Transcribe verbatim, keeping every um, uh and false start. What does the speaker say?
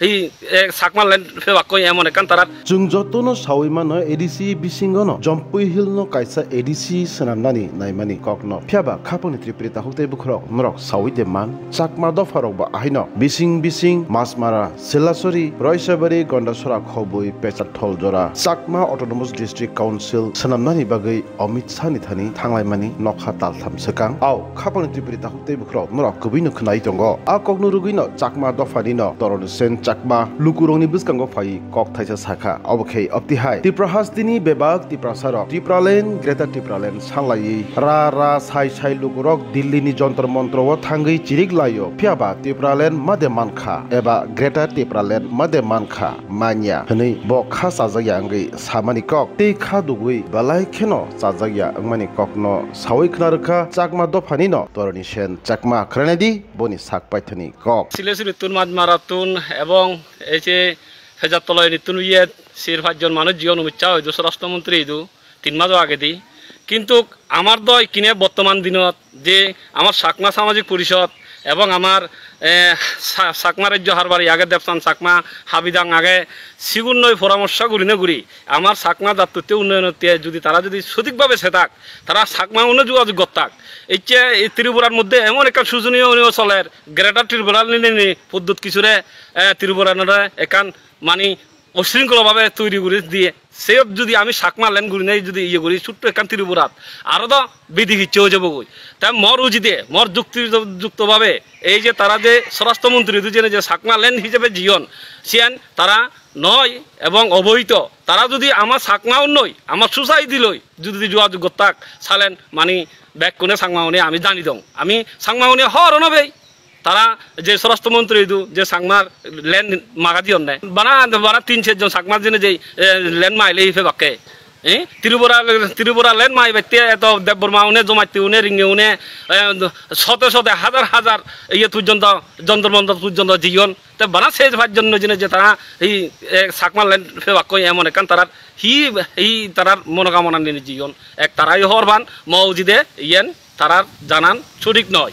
Hi, eh, Chakma land phebak koi emon ekkan tarar. Chwng jotono sawi mano A D C bisingono Jampui Hill no kaisa A D C swnamnani naimani kokno. Phiyaba khapangni Tripuri takhuk tei bukhurok norok sawi de man. Chakma dopharok bo ahaino bising bising Masmara, Silasori, Roisabari, Gondasora, Khobui, Pecharthol jora Chakma Autonomous District Council swnamnani bagwi Amit Shah ni thani thanglaimani nokha taltham swkang. Ao, khapangni Tripuri takhuk tei bukhurok norok kwbwino khwnai tongo. A kokno rwgwino Chakma dophani no Toroni Sen Chakma lukurokni bwskango phai kok thaisa sakha. Obo khe optihai Tripura hasteni bebak Tiprasarok Tipraland, Greater Tipraland sanlaiwi ra ra sai sai lukurok Dillini Jontor Montro o thangwi chirik laio. Phiyaba Tipraland made mankha eba Greater Tipraland made mankha manya hwnwi bo kha chajakya wngwi samani kok tei kha dugwi belai kheno chajakya wngmani kokno sawi khna rwkha Chakma dophani no Toroni Sen Chakma. Khwnaidi boni sak paithani kok. Silesuri tun Majmara tun ebong ei je Pecharthol ni tun iye sir pajjon manuj jiyon umicha hoidu Swarashtra Montri idu tin majo agedi. Kintu amar do ikkine bottoman dinot je amar Chakma Samajik Porishod ebong amar, eh, Sa-, Chakma Rajyo Harbari age Debsan Chakma Habidang age, sigun noi poramorso gurine guri amar Chakma jattutte unnoyonotte judi tara judi sothik bhabe setak, tara Chakma unno jogajog gottak. Ecche ei Tripurar moddhe emon ekkan sujoniyo uniyo soler, Greater Tripura nini poddot kisure, eh, Tripuranore ekkan mani ushringkholo bhabe toiri guri diye. Seyot judi ami Chakma land gurinei judi iye guri sutto ekkan Tripurat, aro do bidi hicche oi jabogoi. Te mor ujide, mor jukti jukto bhabe ei je tara je Swarashtra Montri du jene je Chakma land hisabe jiyon, siyan tara noi ebong oboito. Tara judi ama Chakma unnoi, ama society loi judi jogajog gottak, salen mani bekkune Chakma une ami jani dong. Ami Chakma une hor ono bei. Tara je Swarashtra Montri idu je Chakma land maga diyon ne. Bana, bana tin ser jon Chakma jene je, eh, land maile ipe bakke. Eh, Tripura, Tripura land mai bette eto Debbarma une, Jamatia une, Ringe une, eh, sote sote hajar hajar iye pojjonto, Jontor Montor pojjonto jiyon. Te bana se pajjon no jene je tara ei, eh, Chakma land phebak koi emon ekkan tarar hi, hi tarar monokamona nini jiyon. Ek tarai hor ban, mo ujide iyen tarar janan sothik noi.